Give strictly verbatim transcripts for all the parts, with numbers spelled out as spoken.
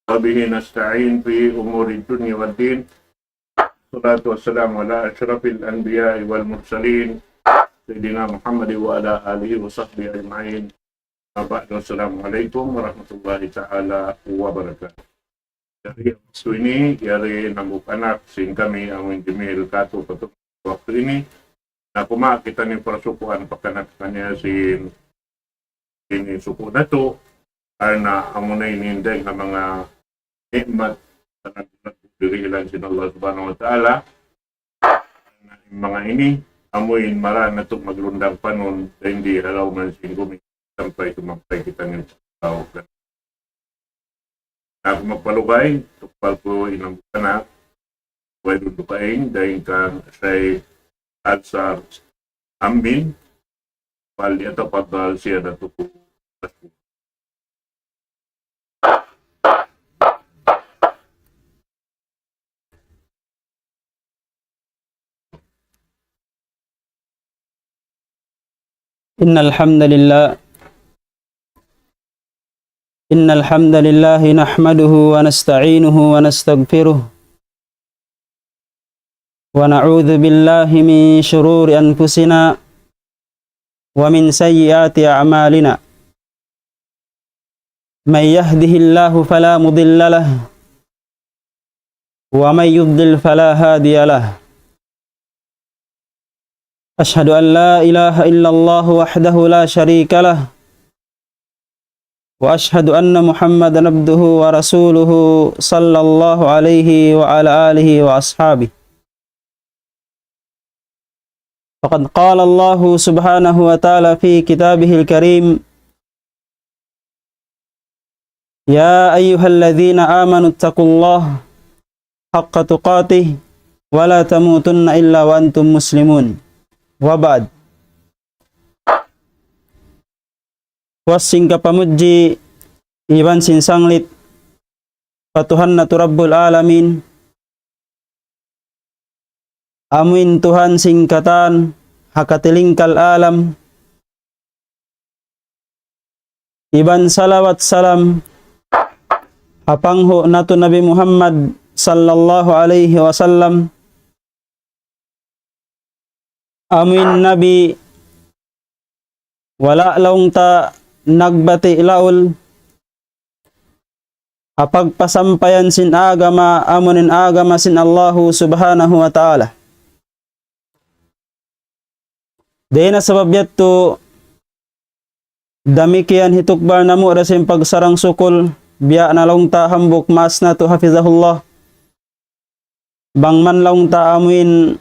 وبه نستعين في أمور الدنيا والدين. والصلاة والسلام على أشرف الأنبياء والمرسلين، سيدنا محمد وعلى آله وصحبه أجمعين. أما بعد، السلام عليكم ورحمة الله تعالى وبركاته. Jari waktu ini, yari hambuuk anak sin kami amun Jamil katu' pa waktu ini. Na kumawa' kitaniyu parasukuan pagkanak kaniya sin ini suku' natu', karna' amuna ini dayn ha manga ni'mat na nagdihil sin Allah Subhanahu wa Ta'ala. Na in manga ini, amuin marayaw natu' maglundang panun, dayn di ha lawm sin gumi, sampay tumampay kitaniyu tau. Na aku magpalugay, tukbal ku in hambuuk anak, way duun dugaing, dayn kan Sheikh Ansar Amin, فليتفضل سيادته مشكورا. إن الحمد لله، إن الحمد لله نحمده ونستعينه ونستغفره، ونعوذ بالله من شرور أنفسنا ومن سيئات أعمالنا. من يهده الله فلا مضل له، ومن يضلل فلا هادي له. أشهد أن لا إله إلا الله وحده لا شريك له، وأشهد أن محمدا عبده ورسوله، صلى الله عليه وعلى آله وأصحابه. فقد قال الله سبحانه وتعالى في كتابه الكريم: يا أيها الذين آمنوا اتقوا الله حق تقاته ولا تموتن إلا وأنتم مسلمون. وبعد. Puas sin kapamudji iban sin sanglit pa Tuhan natu' Rabbul Alamin, amuin Tuhan sin katan ha katilingkal alam, iban salawat salam ha panghu' natu' Nabi Muhammad sallallahu alayhi wasallam, amuin Nabi wala' laung ta nagbati' laul ha pagpasampayan sin agama, amuin agama sin Allahu Subhanahu wa Ta'ala. Dayn ha sabab yadtu, damikkiyan hitukbal namu' da sin pagsarang-sukul, biya' na laung ta hambuuk maas natu' hafizahullah. Bang man laung ta amuin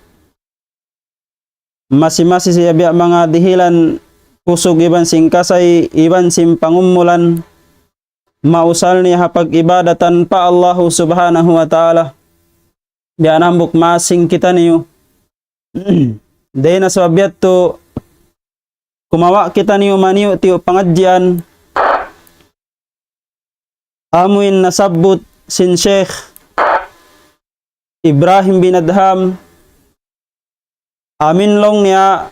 masi-masi siya biya' manga dihilan kusug iban sin kasay, iban sin pangumulan, mausal niya ha pag-ibadatan pa Allahu Subhanahu wa Ta'ala. Biya' na hambuuk maas sin kitaniyu. Dayn ha sabab yadtu, kumawa' kitaniyu maniyu'-tiyu' pangadjian, amuin nasabbut sin Sheikh Ibrahim bin Adham, amuin laung niya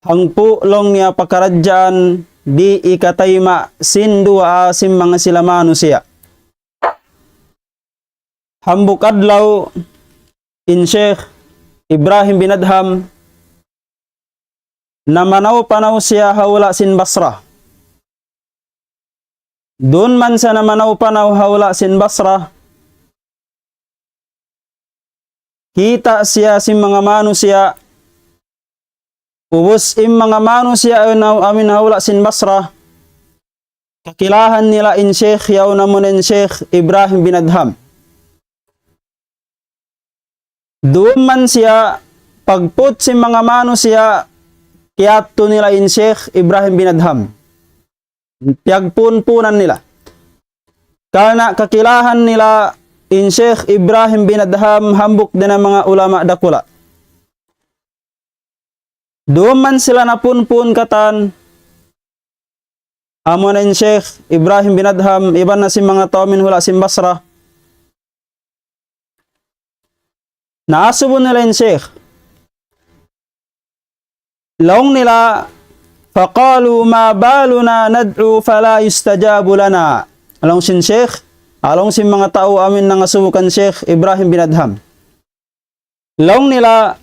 hangpu' laung niya pakaradjaan di' hikatayma' sin duwaa sin manga sila manusiya'. Hambuuk adlaw in Sheikh Ibrahim bin Adham namanaw-panaw siya ha hula' sin Basra. Duun man siya namanaw-panaw ha hula' sin Basra, kita' siya sin manga manusiya', ubus in manga manusiya' amuin ha hula' sin Basra, kakilahan nila in Sheikh, yaun amu in Sheikh Ibrahim bin Adham. Duun man siya, pagput sin manga manusiya', kiyadtu nila in Sheikh Ibrahim bin Adham. Piyagpunpunan nila. Karna' kakilahan nila in Sheikh Ibrahim bin Adham hambuuk dayn ha manga ulama dakula'. Duun man sila napunpun katan, amu na in Sheikh Ibrahim bin Adham, iban na sin manga tau amuin hula' sin Basra. Naasubu nila in Sheikh. Laung nila, فقالوا ما بالنا ندعو فلا يستجاب لنا. Laung sin Sheikh, laung sin manga tau amuin nangasubu kan Sheikh Ibrahim bin Adham. Laung nila,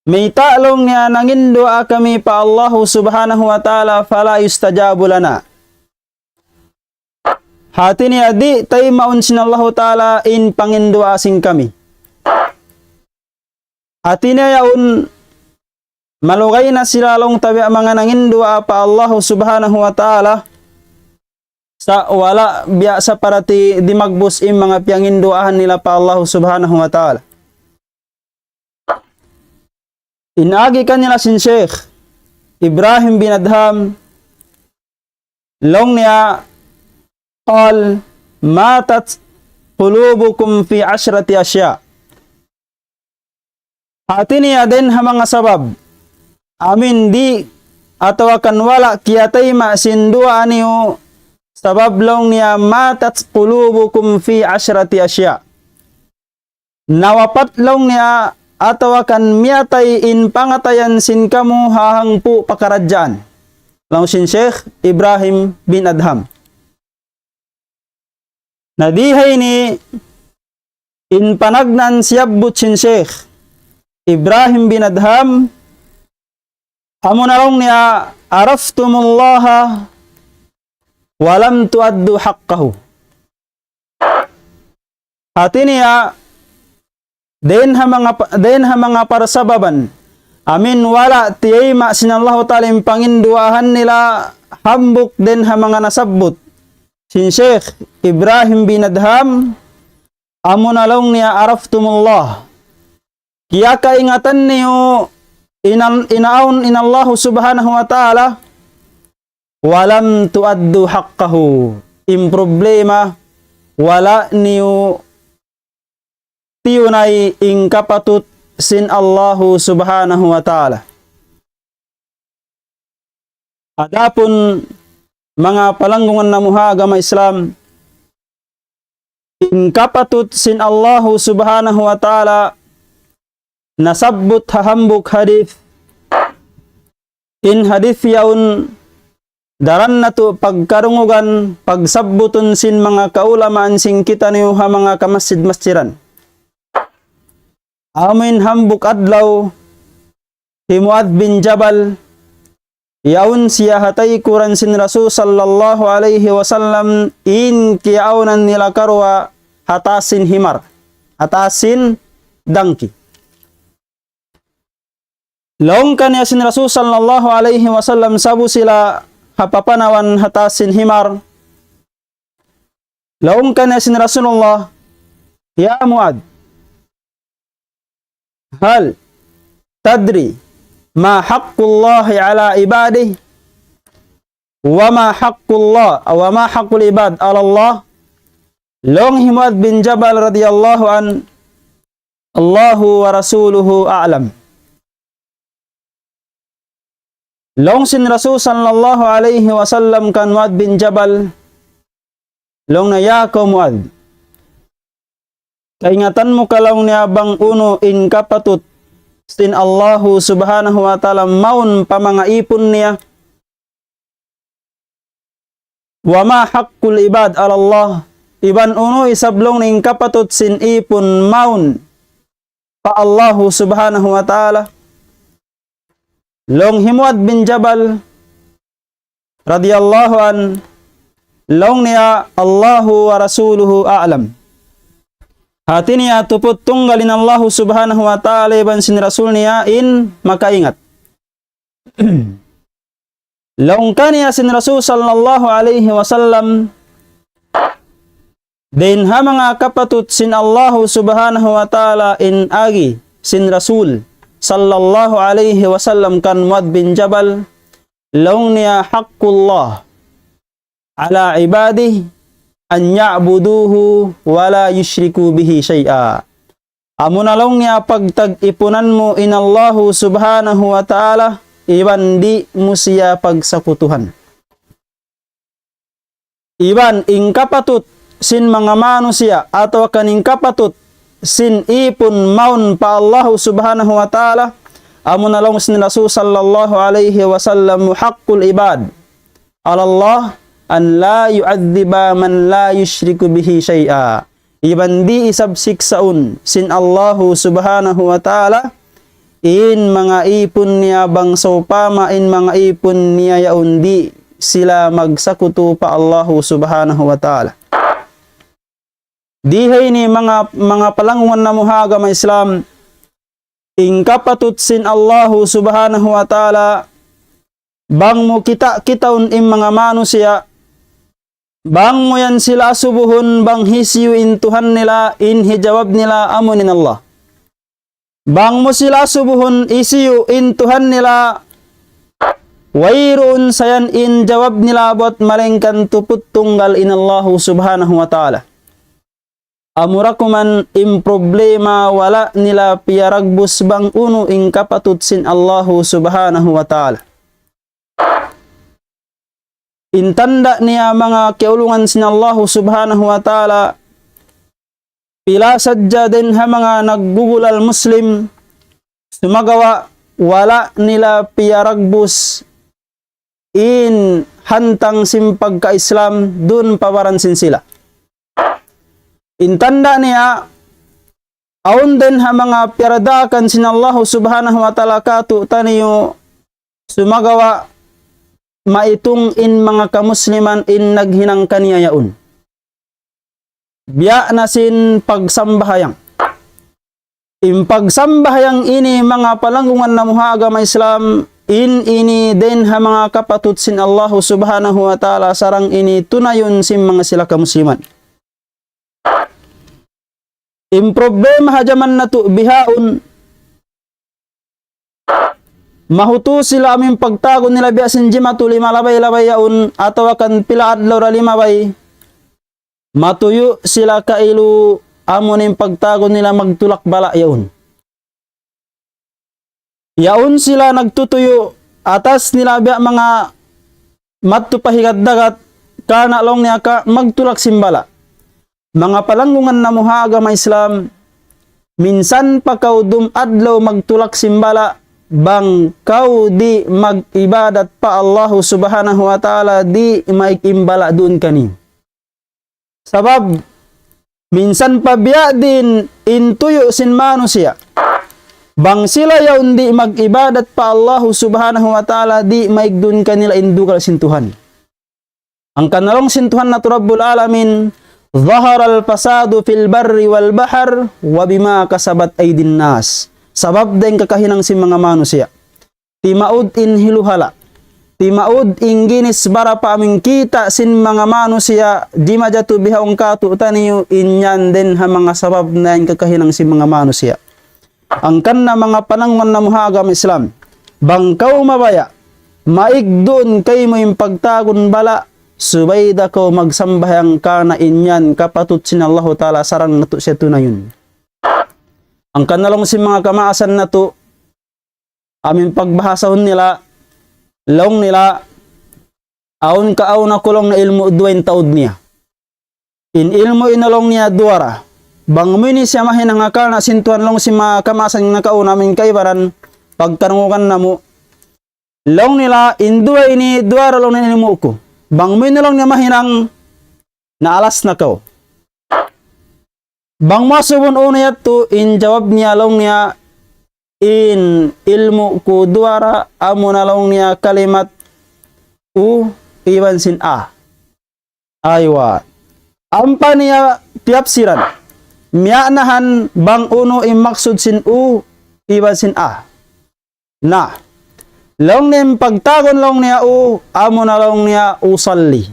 mayta' laung niya nanginduwaa kami pa Allahu Subhanahu wa Ta'ala, فلا يستجاب لنا. Hati niya di' taymaun sin Allahu Ta'ala in panginduwaa sin kami. Hati niya yaun malugay na sila laung ta biya' manga nanginduwaa pa Allahu Subhanahu wa Ta'ala. Sa' wala' biya' sa parati dimagbus in manga piyanginduwaahan nila pa Allahu Subhanahu wa Ta'ala. In agi kanila sin Sheikh Ibrahim bin Adham, laung niya, قال ماتت قلوبكم في عشرة أشياء. Hati niya dayn ha manga sabab, amuin di' atawa kan wala' kiyatayma' sin duwaa niyu, sabab laung niya ماتت قلوبكم في عشرة أشياء. Nawapat laung niya atawa kan miyatay in pangatayan sin kamu ha hangpu' pakaradjaan. Laung sin Sheikh Ibrahim bin Adham. Na di ha ini in panagnaan siyabbut sin Sheikh Ibrahim bin Adham, amuna laung niya, عرفتم الله ولم تؤدوا حقه. Hati niya, dayn ha manga pa-, dayn ha manga parsababan, amuin wala' tiyayma' sin Allahu Ta'ala in panginduwaahan nila hambuuk dayn ha manga nasabbut sin Sheikh Ibrahim bin Adham, amuna laung niya عرفتم الله. Kiyakaingatan niyu in, in awn in Allahu Subhanahu wa Ta'ala, ولم تؤدوا حقه. In problema, wala' niyu tiyunay in kapatut sin Allahu Subhanahu wa Ta'ala. Adapun manga palanggungan namu' ha agama Islam, in kapatut sin Allahu Subhanahu wa Ta'ala nasabbut ha hambuuk hadith. In hadith yaun daran natu' pagkarungugan, pagsabbutun sin manga kaulamaan sin kitaniyu ha manga kamasjid-masjiran. Amuin hambuuk adlaw, hi Muadh bin Jabal, yaun siya ha taykuran sin Rasul sallallahu alayhi wasallam, in kiyaawnan nila karuwa ha taas sin himar, ha taas sin dangki. Laung kaniya sin Rasul sallallahu alayhi wasallam, sabu sila ha papanawan ha taas sin himar. Laung kaniya sin Rasulullah, يا معاذ، هل تدري ما حق الله على عباده؟ وما حق الله، وما حق العباد على الله؟ Laung hi Muadh bin Jabal radiyallahu anhu, الله ورسوله أعلم. Laung sin Rasul sallallahu alayhi wasallam kan Muadh bin Jabal, laung niya, "Ya kaw Muadh, kaingatan mu ka," laung niya, "bang unu in kapatut sin Allahu Subhanahu wa Ta'ala mawn pa manga ipun niya? وما حق العباد على الله؟ Iban unu isab," laung niya, "in kapatut sin ipun mawn pa Allahu Subhanahu wa Ta'ala?" Laung hi Muadh bin Jabal radiyallahu anhu, laung niya, "الله ورسوله أعلم." Hati niya tuput tunggal in Allahu Subhanahu wa Ta'ala iban sin Rasul niya in makaingat. Laung kaniya sin Rasul sallallahu alayhi wasallam, dayn ha manga kapatut sin Allahu Subhanahu wa Ta'ala in agi sin Rasul sallallahu alayhi wasallam kan Muadh bin Jabal, laung niya, حق الله على عباده أن يعبدوه ولا يشركوا به شيئا. Amuna laung niya pagtag-ipunan mu in Allahu Subhanahu wa Ta'ala, iban di' mu siya pagsakutuhan. Iban in kapatut sin manga manusiya' atawa kan in kapatut sin ipun mawn pa Allahu Subhanahu wa Ta'ala, Amu na laung sin Rasul sallallahu alayhi wasallam, حق العباد على الله أن لا يعذب من لا يشرك به شيئا. Iban di' isab siksaun sin Allahu subhanahu wa ta'ala in manga ipun niya bang sawpama in manga ipun niya yaun di' sila magsakutu pa Allahu subhanahu wa ta'ala. Di ha ini manga, manga palanggungan namu' ha agama Islam, in kapatut sin Allahu subhanahu wa ta'ala, bang mu kita-kitaun in manga manusiya', bang mu yan sila asubuhun, bang hisiyu in Tuhan nila, in hijawab nila, amu in Allah. Bang mu sila asubuhun, hisiyu in Tuhan nila, wayruun sa yan in jawab nila buat malaingkan tuput tunggal in Allahu subhanahu wa ta'ala. Amura kuman in problema wala' nila piyaragbus bang unu in kapatut sin Allahu subhanahu wa ta'ala. In tanda' niya manga kiyaulungan sin Allahu subhanahu wa ta'ala, pila sadja dayn ha manga naggugulal Muslim, sumagawa' wala' nila piyaragbus in hantang sin pagka-Islam duun pa baran sin sila. In tanda' niya, awn dayn ha manga piyaradaakan sin Allahu subhanahu wa ta'ala kātu'niyu, sumagawa' maitung in manga kamusliman in naghinang kaniya yaun. Biya' na sin pagsambahayang. In pagsambahayang ini manga palanggungan namu' ha agama Islam, in ini dayn ha manga kapatut sin Allahu subhanahu wa ta'ala sarang ini tunayun sin manga sila kamusliman. In problema ha jaman natu' bihaun, mahutu sila amu in pagtawagun nila biya' sin jimatu lima labay-labay yaun, atawa kan pila adlaw ra limabay, matuyu' sila kailu amu in pagtawagun nila magtulak bala' yaun. Yaun sila nagtutuyu', atas nila biya' manga madtu pa higad dagat, karna' laung niya ka magtulak sin bala'. Manga palanggungan namu' ha agama Islam, minsan pa kaw dum adlaw magtulak sin bala', bang kaw di' mag-ibadat pa Allahu subhanahu wa ta'ala, di' maig in bala' duun kaniyu. Sabab, minsan pa biya' diin in tuyu' sin manusiya'. Bang sila yaun di' mag-ibadat pa Allahu subhanahu wa ta'ala, di' maig duun kanila in dugal sin Tuhan. Hangkan laung sin Tuhan natu' Rabbul Alamin, ظهر الفساد في البر والبحر بما كسبت أيدي الناس. Sabab dayn kakahinang sin manga manusiya'. Timaud in hiluhala'. Timaud in ginis barapa amu in kita' sin manga manusiya', di' majatu bihaun kātu'niyu in yan dayn ha manga sabab na in kakahinang sin manga manusiya'. Hangkan na manga palanggungan namu' ha agama Islam. Bang kaw mabaya', maig duun kaymu in pagtawagun bala', subay da kaw magsambahayang karna' in yan kapatut sin Allahu ta'ala sarang natu' siya tunayun. Hangkan na laung sin manga kamaasan natu', amu in pagbahasahun nila, laung nila, awn ka awn aku laung niya ilmu' duwa in taud niya. In ilmu' in laung niya duwa ra. Bang amu ini siya mahinang ha karna' sin Tuhan laung sin manga kamaasan nakauna amu in kaibanan pagkarungugan namu'. Laung nila, in duwa ini duwa ra laung niya ilmu' ku. Bang amu ini laung niya mahinang, naalas na kaw. Bang mu asubuhun unu yadtu, in jawab niya laung niya, in ilmu' ku duwa ra, amu na laung niya kalimat u iban sin a. Aywa. Ampa niya tiyapsiran. Miya'nahan bang unu in maksud sin u iban sin a. Na, laung niya in pagtawagun laung niya u, amu na laung niya usalli.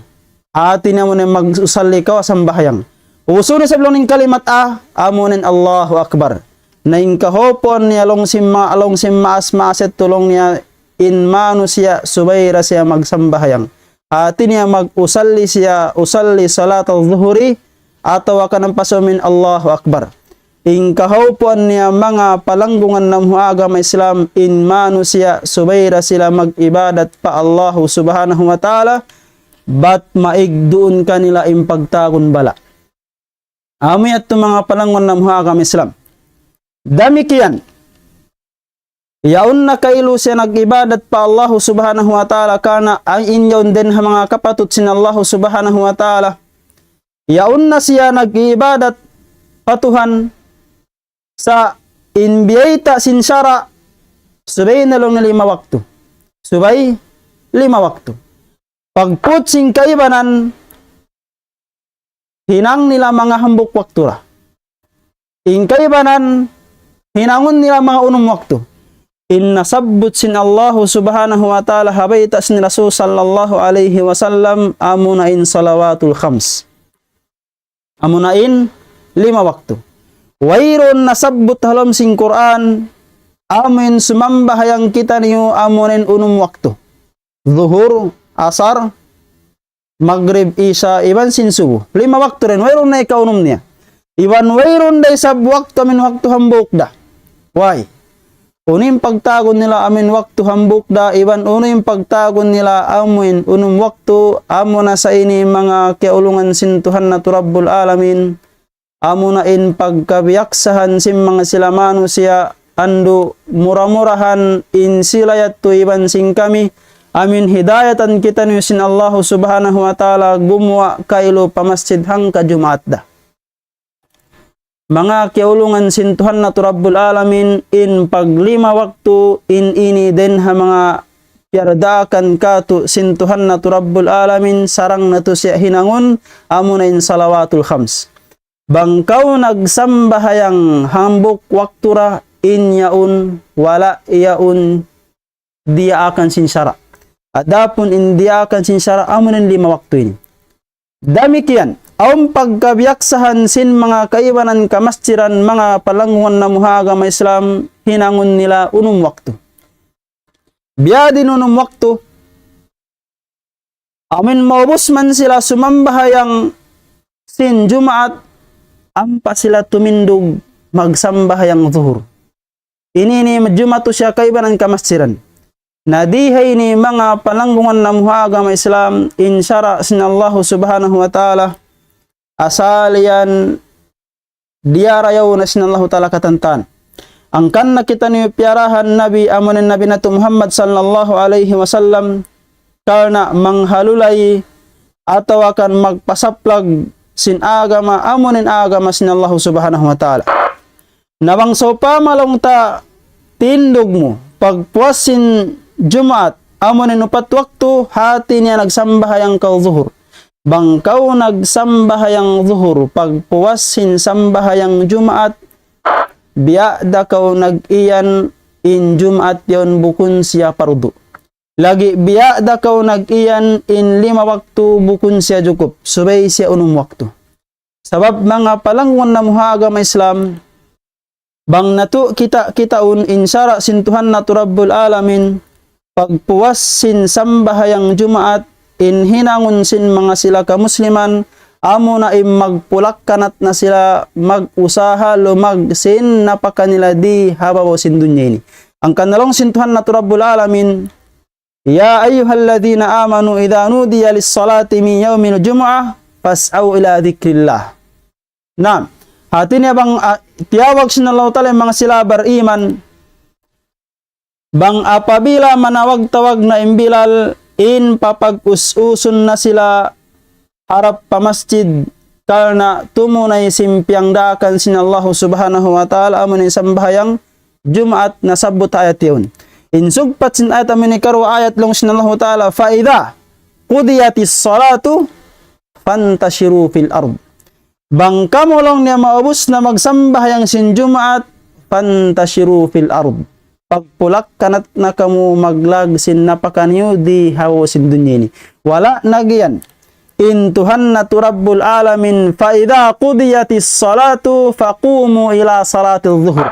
Hati niya amu na in mag-usalli kaw sambahayang. Usuli isab laung niya in kalimat a, amu na in Allahu Akbar. Na in kahaupuan niya laung sin ma-, laung sin maas-maas yadtu laung niya in manusiya' subay da siya magsambahayang. Hati niya mag-usalli siya, usalli salatul zuhri, atawa kan ampa sumin Allahu Akbar. In kahaupuan niya manga palanggungan namu' ha agama Islam, in manusiya' subay da sila mag-ibadat pa Allahu subhanahu wa ta'ala, bat maig duun kanila in pagtawagun bala'. Amu yadtu manga palanggungan namu' ha agama Islam. Damikkiyan. Yaun na kailu siya nag-ibadat pa Allahu Subhanahu wa Ta'ala karna' in yaun dayn ha manga kapatut sin Allahu Subhanahu wa Ta'ala. Yaun na siya nag-ibadat pa Tuhan sa' in biyayta' sin sara' subay na laung niya lima waktu. Subay lima waktu. Pagput sin kaibanan, hinang nila manga hambuuk waktu ra. In kaibanan, hinangun nila manga unum waktu. In nasabbut sin Allahu Subhanahu wa Ta'ala ha bayta' sin Rasul sallallahu alayhi wasallam, amuna in salawatul khams. Amuna in lima waktu. Wayruun nasabbut ha lawm sin Qur'an, amun sumambahayang kitaniyu amuna in unum waktu. Zuhur, Asar, Magrib, Isa, iban sin Subuh. Lima waktu dayn, wayruun na ikaunum niya. Iban wayruun da isab waktu amun waktu hambuuk da. Way. Unu in pagtawagun nila amun waktu hambuuk da, iban unu in pagtawagun nila amun unum waktu, amuna sa ini manga kiyaulungan sin Tuhan natu' Rabbul Alamin. Amuna in pagkabiyaksahan sin manga sila manusiya', andu' mura-murahan in sila yadtu iban sin kami, amun hidayatan kitaniyu sin Allahu Subhanahu wa Ta'ala gumuwa' kailu pa masjid hangka Jumaat da. Manga kiyaulungan sin Tuhan natu' Rabbul Alamin, in paglima waktu in ini dayn ha manga piyardaakan kātu' sin Tuhan natu' Rabbul Alamin, sarang natu' siya hinangun, amuna in salawatul khams. Bang kaw nagsambahayang hambuuk waktu ra, in yaun wala' yaun diyaakan sin sara'. Adapun in diyaakan sin sara', amuna in lima waktu ini. Damikkiyan, awn pagkabiyaksahan sin manga kaibanan kamasjidan, manga palanggungan namu' ha agama Islam, hinangun nila unum waktu. Biya' diin unum waktu, amun maubus man sila sumambahayang sin Jumaat, ampa sila tumindug magsambahayang Zuhur. Ini ini Jumaat siya kaibanan kamasjidan. Na di ha ini manga palanggungan namu' ha agama Islam, in sara' sin Allahu Subhanahu wa Ta'ala, asal yan diyarayaw na sin Allahu Ta'ala katantan. Hangkan na kitaniyu piyarahan Nabi, amuna in Nabi natu' Muhammad sallallahu alayhi wasallam, karna' manghalulay atawa kan magpasaplag sin agama, amuna in agama sin Allahu Subhanahu wa Ta'ala. Na bang sawpama laung ta tindug mu, pagpuas sin Jumaat, amuna in upat waktu, hati niya nagsambahayang kaw Zuhur. Bang kaw nagsambahayang Zuhur, pagpuas sin sambahayang Jumaat, biya' da kaw nag-iyan in Jumaat yaun bukun siya pardu. Lagi' biya' da kaw nag-iyan in lima waktu bukun siya jukup, subay siya unum waktu. Sabab manga palanggungan namu' ha agama Islam, bang natu' kita'-kitaun in sara' sin Tuhan natu' Rabbul Alamin, pagpuas sin sambahayang Jumaat, in hinangun sin manga sila kamusliman, amuna in magpulak-kanat na sila mag-usaha lumag sin napaka nila di ha babaw sin dunya ini. Hangkan na laung sin Tuhan natu' Rabbul Alamin, يا أيها الذين آمنوا إذا نودي للصلاة من يوم الجمعة فاسعوا إلى ذكر الله. Na, hati niya bang, ah, tiyawag sin Allahu Ta'ala in manga sila bariman, bang apabila manawag-tawag na in Bilal, in papag-us-usun na sila harap pa masjid, karna' tumunay sin piyangdaakan sin Allahu Subhanahu wa Ta'ala, amuna in sambahayang Jumaat nasabbut ha ayat yaun. In sugpat sin ayat amu ini karuwa ayat laung sin Allahu Ta'ala, فإذا قضيت الصلاة فانتشروا في الأرض. Bang kamu laung niya maubus na magsambahayang sin Jumaat, فانتشروا في الأرض. Pagpulak-kanat na kamu maglag sin napaka niyu di ha babaw sin dunya ini. Wala' nag-iyan in Tuhan natu' Rabbul Alamin, فإذا قضيت الصلاة فقوموا إلى صلاة الظهر.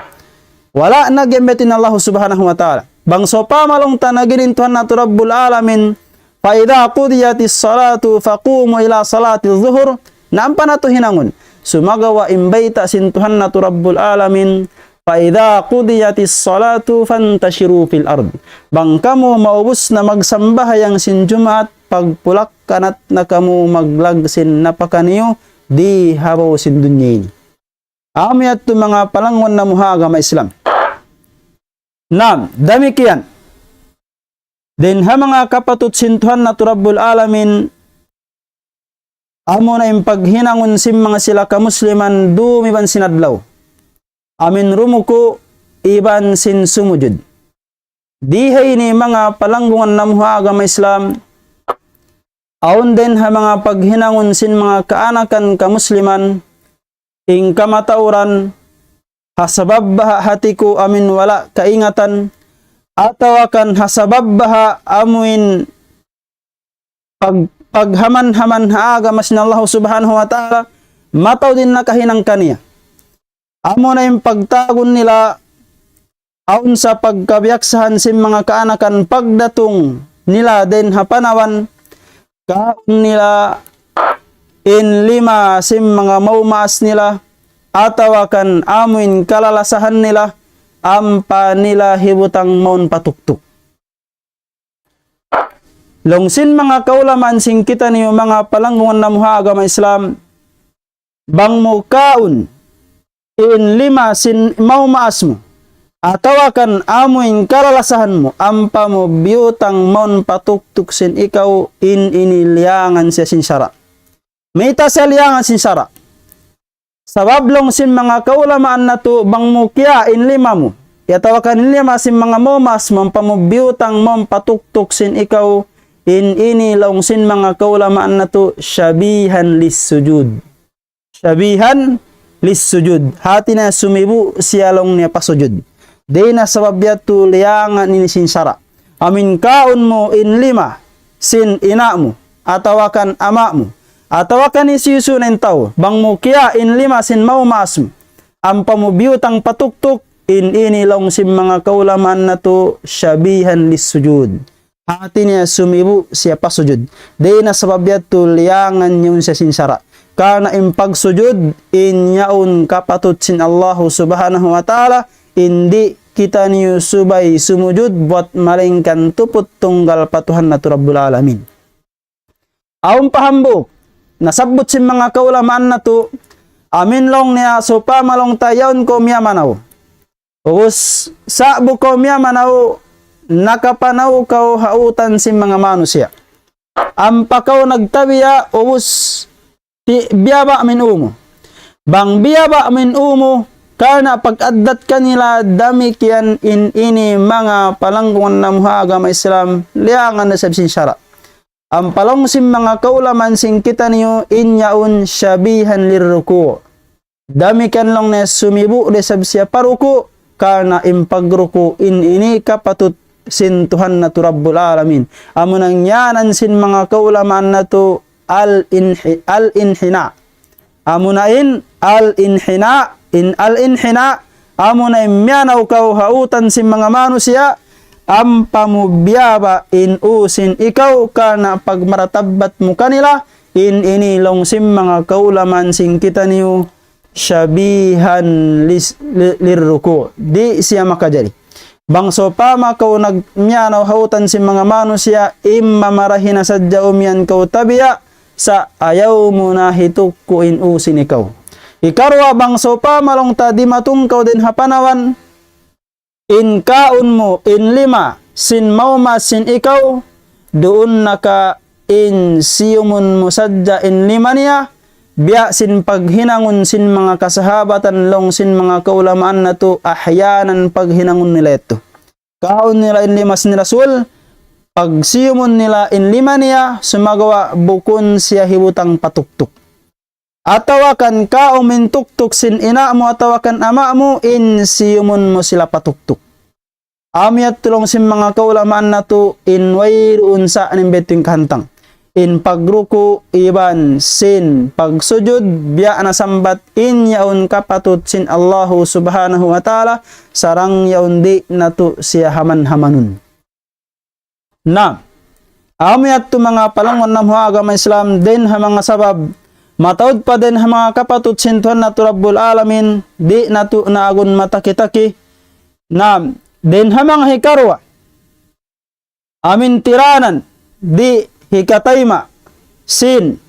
Wala' nag-iyan biya' ha yan in Allahu Subhanahu wa Ta'ala. Bang sawpama laung ta nag-iyan in Tuhan natu' Rabbul Alamin, فإذا قضيت الصلاة فقوموا إلى صلاة الظهر. Na ampa natu' hinangun. Sumagawa' in bayta' sin Tuhan natu' Rabbul Alamin, فإذا قضيت الصلاة فانتشروا في الأرض. Bang kamu maubus na magsambahayang sin Jumaat, pagpulak-kanat na kamu maglag sin napaka niyu di ha babaw sin dunya ini. Amu yadtu manga palanggungan namu' ha agama Islam. Naam, damikkiyan. Dayn ha manga kapatut sin Tuhan natu' Rabbul Alamin, amuna in paghinangun sin manga sila kamusliman dum iban sin adlaw. Amuin rumuku' iban sin sumujud. Di ha ini manga palanggungan namu' ha agama Islam, awn dayn ha manga paghinangun sin manga kaanakan kamusliman, in kamatauran, ha sabab baha' hati ku amuin wala' kaingatan, atawa kan ha sabab baha' amuin pag-, paghaman-haman ha agama sin Allah Subhanahu wa Ta'ala, mataud in nakahinang kaniya. Amuna in pagtawagun nila, awn sa pagkabiyaksahan sin manga kaanakan pagdatung nila dayn ha panawan, kaun nila in lima sin manga maumaas nila, atawa kan amuin kalalasahan nila, ampa nila hibutang mawn patuktuk. Laung sin manga kaulamaan sin kitaniyu manga palanggungan namu' ha agama Islam, bang mu kaun in lima sin maumaas mu, atawa kan amuin kalalasahan mu, ampa mu biyutang mawn patuktuk sin ikaw, in ini liyangan siya sin sara'. Mayta' siya liyangan sin sara'? Sabab laung sin manga kaulamaan natu' bang mu kiya in lima mu, atawa kan in lima sin manga maumaas mu ampa mu biyutang mawn patuktuk sin ikaw, in ini laung sin manga kaulamaan natu' shabihan lissujud. Shabihan lissujud. Hati niya sumibu' siya laung niya pa sujud. Dayn ha sabab yadtu liyangan ini sin sara'. Amuin kaun mu in lima sin ina' mu, atawa kan ama' mu, atawa kan hisiyu-siyu na in tau, bang mu kiya in lima sin maumaas mu, ampa mu biyutang patuktuk, in ini laung sin manga kaulamaan natu' shabihan lissujud. Hati niya sumibu' siya pa sujud. Dayn ha sabab yadtu liyangan niya yaun siya sin sara'. Karna' in pagsujud, in yaun kapatut sin Allahu Subhanahu wa Ta'ala, in di' kitaniyu subay sumujud buwat malaingkan tuput tunggal pa Tuhan natu' Rabbul Alamin. Awn pa hambuuk, nasabbut sin manga kaulamaan natu', amuin laung niya sawpama laung ta yaun kaw miyamanaw. Ubus, sa'bu kaw miyamanaw, nakapanaw kaw ha utan sin manga manusiya'. Ampa kaw nagtabiya', ubus, ti-, biyaba' mu in ū mu. Bang biyaba' mu in ū mu, karna' pag-addat kanila damikkiyan in ini manga palanggungan namu' ha agama Islam, liyangan na isab sin sara'. Ampa laung sin manga kaulamaan sin kitaniyu in yaun shabihan lirruku'. Damikkiyan laung niya sumibu' da isab siya pa ruku', karna' in pagruku' in ini kapatut sin Tuhan natu' Rabbul Alamin. Amuna in ngiyanan sin manga kaulamaan natu' al-inhi-, al-inhina. Amuna in al-inhina, in al-inhina, amuna in miyanaw kaw ha utan sin manga manusiya', ampa mu biyaba' in ū sin ikaw karna' pagmaratabbat mu kanila, in ini laung sin manga kaulamaan sin kitaniyu shabihan lis-, li-, lirruku'. Di' siya makajari. Bang sawpama kaw nag-, miyanaw ha utan sin manga manusiya', imma marahi na sadja umiyan kaw tabiya', sa' ayaw mu na hitukku' in ū sin ikaw. Hikaruwa, bang sawpama laung ta dimatung kaw dayn ha panawan, in kaun mu, in lima, sin maumaas sin ikaw, duun na ka in siyumun mu sadja in lima niya, biya' sin paghinangun sin manga kasahabatan laung sin manga kaulamaan natu' ahyanan paghinangun nila yadtu. Kaun nila in lima sin Rasul, pagsiyumun nila in lima niya, sumagawa' bukun siya hibutang patuktuk. Atawa kan kaun mu in tuktuk sin ina' mu atawa kan ama' mu in siyumun mu sila patuktuk. Amu yadtu laung sin manga kaulamaan natu' in wayruun sa' nimbet in kahantang. In pagruku' iban sin pagsujud, biya' na sambat in yaun kapatut sin Allahu Subhanahu wa Ta'ala, sarang yaun di' natu' siya haman-hamanun. Na, amu yadtu manga palanggungan namu' ha agama Islam, dayn ha manga sabab, mataud pa dayn ha manga kapatut sin Tuhan natu' Rabbul Alamin, di' natu' naagun mataki-taki. Na, dayn ha manga hikaruwa, amuin tiranan, di' hikatayma', sin,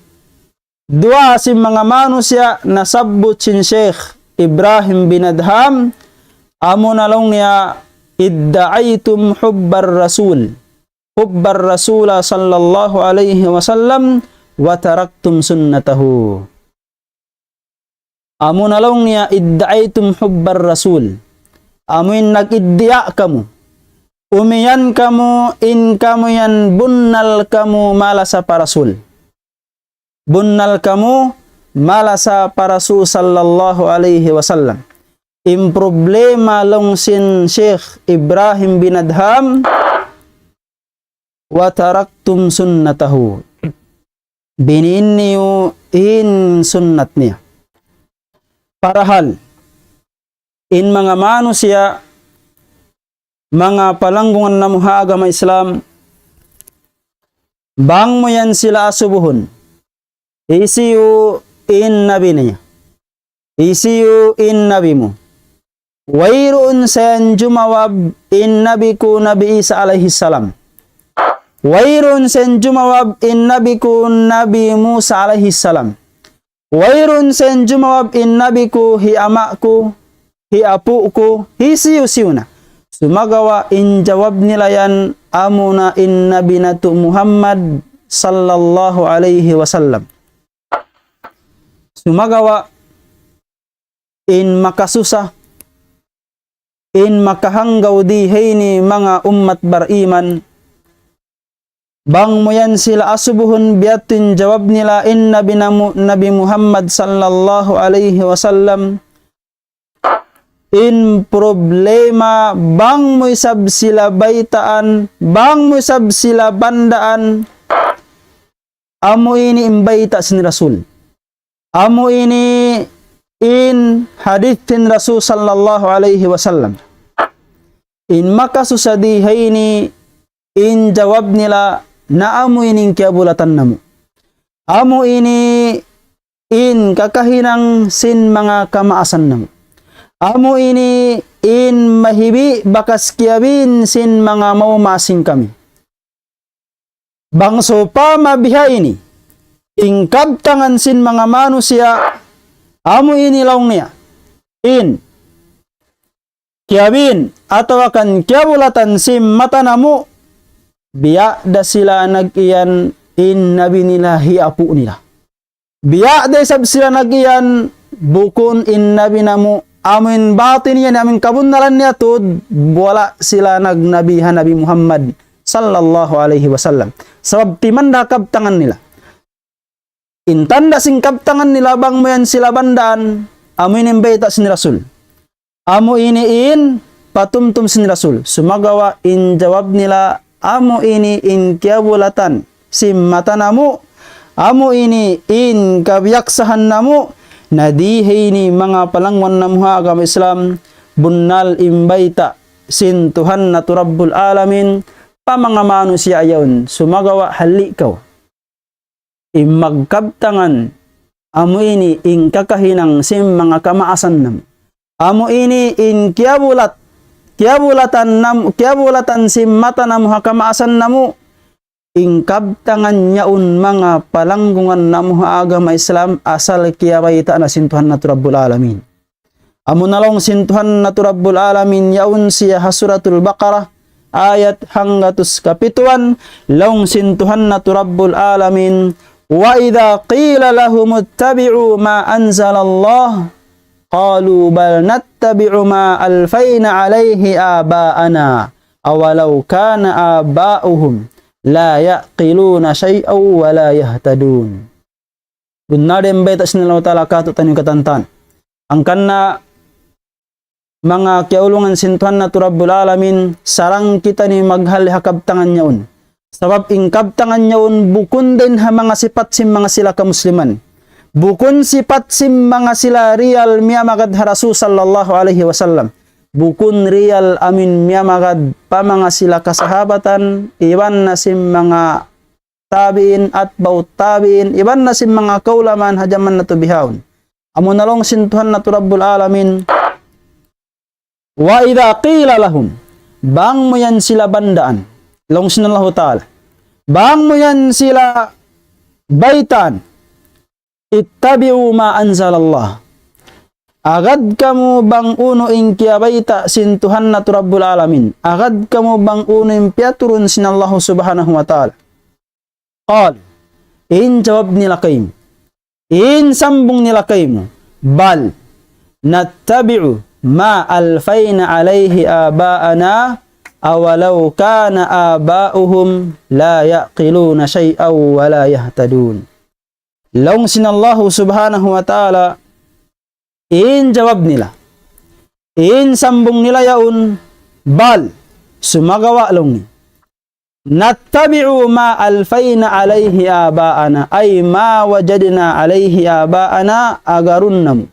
duwa sin manga manusiya' nasabbut sin Sheikh Ibrahim bin Adham, amuna laung niya ادعيتم حب الرسول، حب الرسول صلى الله عليه وسلم، وتركتم سنته. Amuna laung niya, ادعيتم حب الرسول. Amu in nag-iddiya kamu. Umiyan kamu, in kamu yan bunnal kamu malasa pa Rasul. Bunnal kamu malasa pa Rasul sallallahu alayhi wasallam. In problema laung sin Sheikh Ibrahim bin Adham, وتركتم سنته. Biniin niyu in sunnat niya. Parahal, in manga manusiya', manga palanggungan namu' ha agama Islam, bang mu yan sila asubuhun, hisiyu in nabi niya? Hisiyu in nabi mu? Wayruun sa yan jumawab in nabi ku Nabi Isa alayhi salam. Wayruun sa yan jumawab in nabi ku Nabi Musa alayhi salam. Wayruun sa yan jumawab in nabi ku hi ama' ku, hi apu' ku, hisiyu-siyu na. Sumagawa' in jawab nila yan amuna in Nabi natu' Muhammad sallallahu alayhi wasallam. Sumagawa' in makasusa, in makahanggaw di ha ini manga ummat bariman, bang mu yan sila asubuhun biya' ha yan in jawab nila in Nabi namu', Nabi Muhammad sallallahu alayhi wasallam, in problema bang mu isab sila baytaan, bang mu isab sila bandaan, amu ini in bayta' sin Rasul. Amu ini in hadith sin Rasul sallallahu alayhi wasallam. In makasusa di ha ini in jawab nila na amu ini in kiyabulatan namu'. Amu ini in kakahinang sin manga kamaasan namu'. Amu ini in mahibi' bakas kiyabin sin manga maumasin kami. Bang sawpama bihaini, in kabtangan sin manga manusiya', amu ini laung niya, in kiyabin atawa kan kiyabulatan sin mata namu', biya' da sila nag-iyan in nabi nila hi apu' nila. Biya' da isab sila nag-iyan bukun in nabi namu', amu in batin niya, amu in kabunnalan niya tuud, wala' sila nagnabi ha Nabi Muhammad sallallahu alayhi wasallam. Sabab timan da kabtangan nila. In tanda' sin kabtangan nila bang mu yan sila bandaan, amu ini in bayta' sin Rasul. Amu ini in patumtum sin Rasul. Sumagawa' in jawab nila, amu ini in kiyabulatan sin mata namu', amu ini in kabiyaksahan namu', na di ha ini manga palangwan namu' ha agama Islam, bunnal in bayta' sin Tuhan natu' Rabbul Alamin, pa manga manusiya' yaun, sumagawa' halli' kaw. In magkabtangan, amu ini in kakahinang sin manga kamaasan namu'. Amu ini in kiyabulat, kiyabulatan nam-, kiyabulatan sin mata namu' ha kamaasan namu'. In kabtangan yaun manga palanggungan namu' ha agama Islam asal kiyabayta' na sin Tuhan natu' Rabbul Alamin. Amu na laung sin Tuhan natu' Rabbul Alamin yaun siya ha Suratul Baqarah, ayat hanggatus kapituan, laung sin Tuhan natu' Rabbul Alamin, وإذا قيل لهم اتبعوا ما أنزل الله قالوا بل نتبع ما ألفينا عليه آباءنا أولو كان آباؤهم لا يعقلون شيئا ولا يهتدون. Bunnal da in bayta' sin Allahu Ta'ala kātu'niyu katantan. Hangkan na manga kiyaulungan sin Tuhan natu' Rabbul Alamin, sarang kitaniyu maghalli' ha kabtangan yaun. Sabab in kabtangan yaun bukun da in ha manga sipat sin manga sila kamusliman. Bukun sipat sin manga sila riyal miyamagad ha Rasul sallallahu alayhi wasallam. Bukun riyal amin miyamagad pa manga sila kasahabatan, iban na sin manga tabi'in, atba'u tabi'in, iban na sin manga kaulamaan ha jaman natu' bihaun. Amu na laung sin Tuhan natu' Rabbul Alamin, وإذا قيل لهم, bang mu yan sila bandaan, laung sin Allahu Ta'ala, bang mu yan sila baytaan, اتبعوا ما أنزل الله. Agad kamu bang unu in kiyabayta' sin Tuhan natu' Rabbul Alamin. Agad kamu bang unu in piyaturun sin Allahu Subhanahu wa Ta'ala. قال, in jawab nila kaymu. In sambung nila kaymu. بل نتبع ما ألفينا عليه آباءنا أولو كان آباؤهم لا يعقلون شيئا ولا يهتدون. Laung sin Allahu Subhanahu wa Ta'ala, in jawab nila. In sambung nila yaun, بل, sumagawa' laung niya. نتبع ما ألفينا عليه آباءنا، أي ما وجدنا عليه آباءنا, agarun namu'.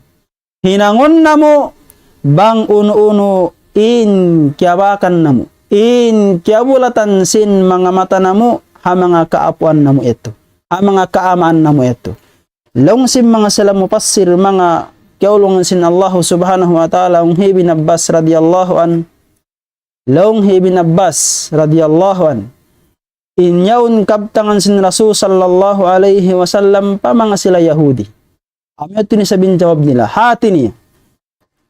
Hinangun namu' bang unu-unu in kiyabakan namu', in kiyabulatan sin manga mata namu', ha manga kaapuan namu' yadtu, ha manga kaamaan namu' yadtu. Laung sin manga sila mufassir, manga kiyaulungan sin Allahu Subhanahu wa Ta'ala, laung hi Ibn Abbas radiyallahu anhu, laung hi Ibn Abbas radiyallahu anhu, in yaun kabtangan sin Rasul sallallahu alayhi wasallam pa manga sila Yahudi. Amu yadtu in isab in jawab nila. Hati niya,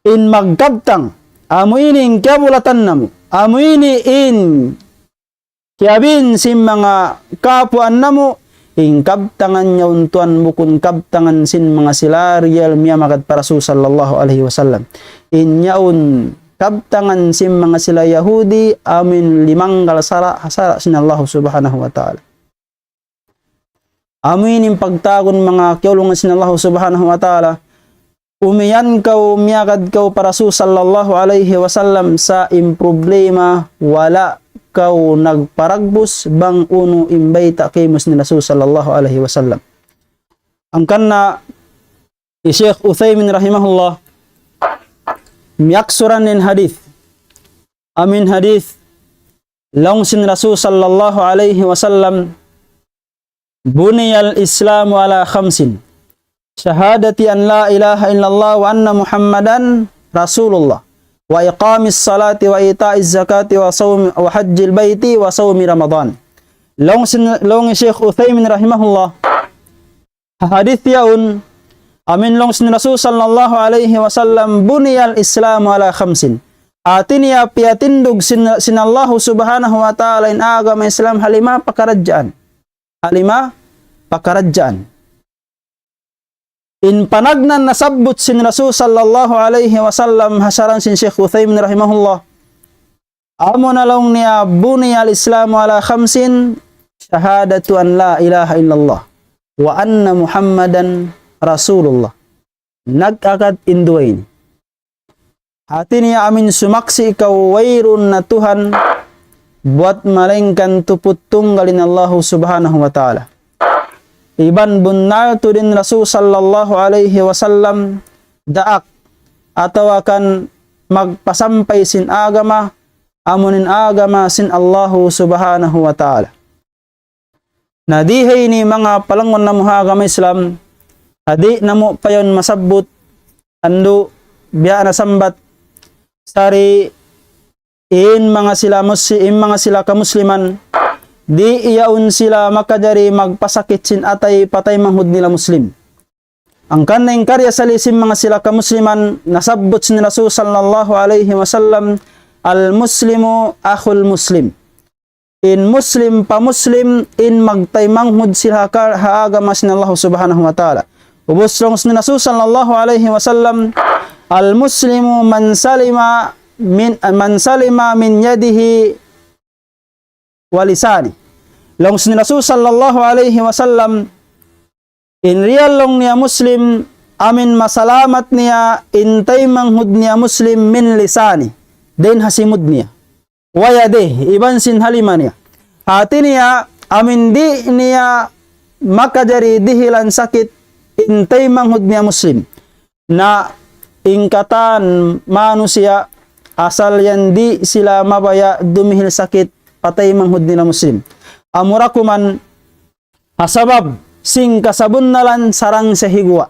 in magkabtang, amu ini in kiyabulatan namu', amu ini in kiyabin sin manga kaapuan namu', in kabtangan yaun tuwan bukun kabtangan sin manga sila riyal miyamagad pa Rasul sallallahu alayhi wasallam. In yaun kabtangan sin manga sila Yahudi, amu in limanggal sara', sara' sin Allahu Subhanahu wa Ta'ala. Amu ini in pagtawagun manga kiyaulungan sin Allahu Subhanahu wa Ta'ala. Umiyan kaw, miyagad kaw pa Rasul sallallahu alayhi wasallam, sa' in problema, wala' kaw nagparagbus bang unu in bayta' kaymu sin Rasul sallallahu alayhi wasallam. Hangkan na hi Sheikh Uthaymin rahimahullah, miyaksuran in hadith. Amu in hadith, laung sin Rasul sallallahu alayhi wasallam, بني الإسلام على خمس، شهادة أن لا إله إلا الله وأن محمدا رسول الله، وإقام الصلاة وإيتاء الزكاة وصوم، وحج البيت وصوم رمضان. Laung sin, laung hi Sheikh Uthaymin rahimahullah, ha hadith yaun, amu in laung sin Rasul sallallahu alayhi wasallam, بني الإسلام على خمس. Hati niya piyatindug sin, sin Allahu Subhanahu wa Ta'ala in agama Islam ha lima pakaradjaan. Ha lima pakaradjaan. In panagnaan nasabbut sin Rasul sallallahu alayhi wasallam ha saran sin Sheikh Uthaymin rahimahullah. Amu na laung niya, بني الإسلام على خمس، شهادة أن لا إله إلا الله وأن محمدا رسول الله. Nag-agad in duwa ini. Hati niya amu in sumaksi' kaw wayruun na Tuhan buwat malaingkan tuput tunggal in Allahu Subhanahu wa Ta'ala. Iban bunnal tuud in Rasul sallallahu alayhi wasallam daak atawa kan magpasampay sin agama, amu in agama sin Allahu Subhanahu wa Ta'ala. Na di ha ini manga palanggun namu' ha agama Islam, di' namu' pa yaun masabbut, andu' biya' na sambat, sari in manga sila mus-, in manga sila kamusliman, di' yaun sila makajari magpasakit sin atay pa taymanghud nila Muslim. Hangkan na in karna' sali sin manga sila kamusliman, nasabbut sin Rasul sallallahu alayhi wasallam, المسلم أخو المسلم. In Muslim pa Muslim, in magtaymanghud sila ha ka-, ha agama sin Allah Subhanahu wa Ta'ala. Ubus laung sin Rasul sallallahu alayhi wasallam, المسلم من سلم من، من سلم من يده ولسانه. Laung sin Rasul sallallahu alayhi wasallam, in real laung niya Muslim, amu in masalamat niya, in taymanghud niya Muslim من لسانه. Dayn ha simud niya. ويده, iban sin ha lima niya. Hati niya, amu in di' niya makajari dihilan sakit, in taymanghud niya Muslim. Na in katan manusiya' asal yan di' sila mabaya' dumihil sakit pa taymanghud nila Muslim. Amura kuman ha sabab sin kasabunnalan sarang siya higuwa'.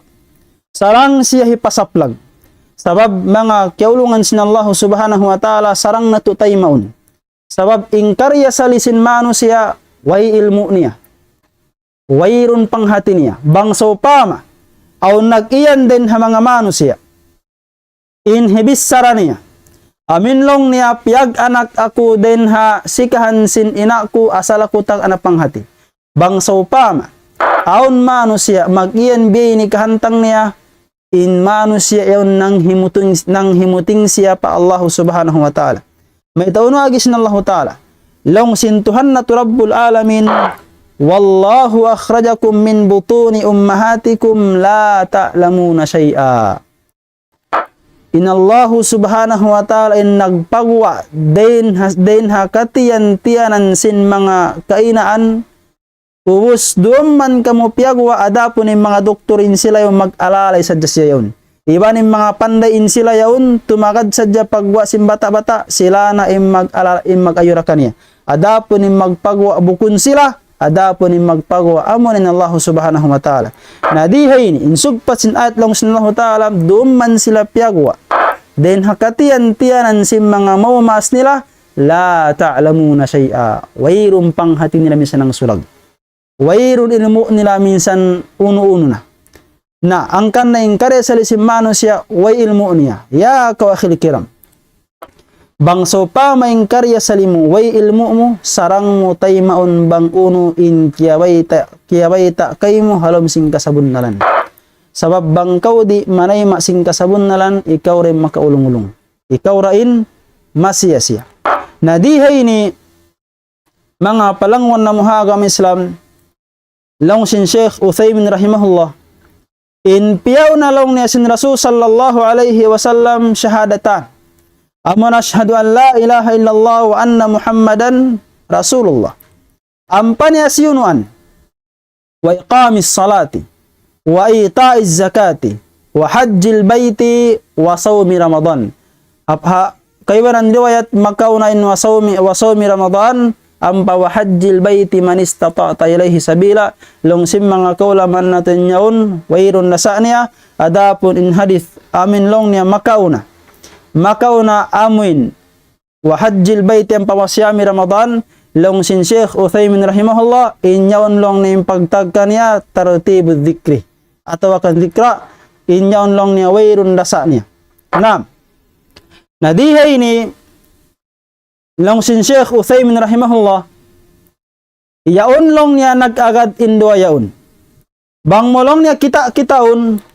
Sarang siya hipasaplag. Sabab manga kiyaulungan sin Allah Subhanahu wa Ta'ala sarang natu' taymaun. Sabab in karna' sali sin manusiya' way ilmu' niya. Wayruun panghati niya. Bang sawpama, awn nag-iyan dayn ha manga manusiya'. in hibichara niya. Amin laung niya piyag-anak aku dayn ha sikahan sin ina' ku asal aku tag-anak panghati. Bang sawpama, awn manusiya' mag-iyan biya' ini kahantang niya, in manusiya' yaun nanghimuting, nanghimuting siya pa Allahu Subhanahu wa Ta'ala. Mayta' unu agi sin Allahu Ta'ala? Laung sin Tuhan natu' Rabbul Alamin, والله أخرجكم من بطون أمهاتكم لا تعلمون شيئا. In Allahu Subhanahu wa Ta'ala in nagpaguwa' dayn ha, dayn ha katiyan-tiyanan sin manga kainaan, ubus duun man kamu piyaguwa', adapun in manga doktor in sila yaun mag-alalay sadja siya yaun. Iban in manga panday in sila yaun, tumagad sadja pagguwa' sin bata'-bata', sila na in mag-ala-, in mag-ayura kaniya. Adapun in magpaguwa' bukun sila, adapun in magpaguwa' amu in Allahu Subhanahu wa Ta'ala. Na di ha ini, in sugpat sin ayat laung sin Allahu Ta'ala, duun man sila piyaguwa'. Dayn ha katiyan-tiyanan sin manga mamaas nila, لا تعلمون شيئا. Wayruun panghati nila minsan nangsulag. Wayruun ilmu' nila minsan unu-unu na. Na, hangkan na in karna' sali sin manusiya', way ilmu' niya. Ya kaw akhil kiram. Bang sawpama in karna' sali mu, way ilmu' mu, sarang mu taymaun bang unu in kiyabayta', kiyabayta' kaymu ha lawm sin kasabunnalan. Sabab bang kaw di' manayma' sin kasabunnalan, ikaw ra in makaulung-ulung. Ikaw ra in masiya-siya. Na di ha ini, manga palangwan namu' ha agama Islam, laung sin Sheikh Uthaymin rahimahullah, in piyauna laung niya sin Rasul sallallahu alayhi wasallam shahadatan. Amuna أشهد أن لا إله إلا الله وأن محمدا رسول الله. Ampa niya siyunuan, وإقام الصلاة وإيتاء الزكاة وحج البيت وصوم رمضان. Apa, kaibanan riwayat makauna in وصوم، وصوم رمضان, ampa وحج البيت من استطعت إليه سبيلا, laung sin manga kaulamaan natu' yaun, wayruun lasa' niya, adapun in hadith, amin laung niya makauna. Makauna amuin, وحج البيت ampa وصيام رمضان, laung sin Sheikh Uthaymin rahimahullah, in yaun laung niya in pagtawag kaniya ترتيب الذكر. Atawa kan ذكرى, in yaun laung niya wayruun lasa' niya. Naam. Na di ha ini, laung sin Sheikh Uthaymin rahimahullah, yaun laung niya nag-agad in duwa yaun. Bang mu laung niya kita-kitaun,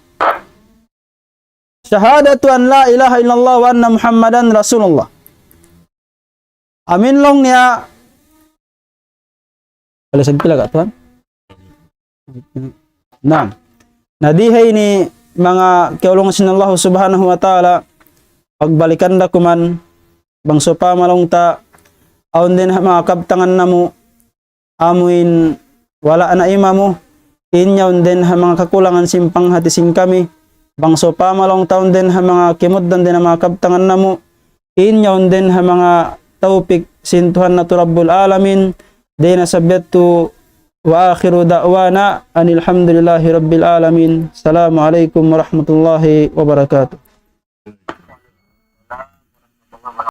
شهادة أن لا إله إلا الله وأن محمدا رسول الله. Amin laung niya. Alas agpila ka, tuwan? Naam. Na di ha ini manga kiyaulungan sin Allah Subhanahu wa Ta'ala, pagbalikan da kuman, bang sawpama laung ta, awn dayn ha manga kabtangan namu', amuin wala' na imamu, in yaun dayn ha manga kakulangan sin panghati sin kami, bang sawpama laung ta awn dayn ha manga kimugdan dayn ha manga kabtangan namu', in yaun dayn ha manga tawpik sin Tuhan natu' Rabbul Alamin, dayn ha sabab yadtu, وآخر دعوانا أن الحمد لله رب العالمين. السلام عليكم ورحمة الله وبركاته.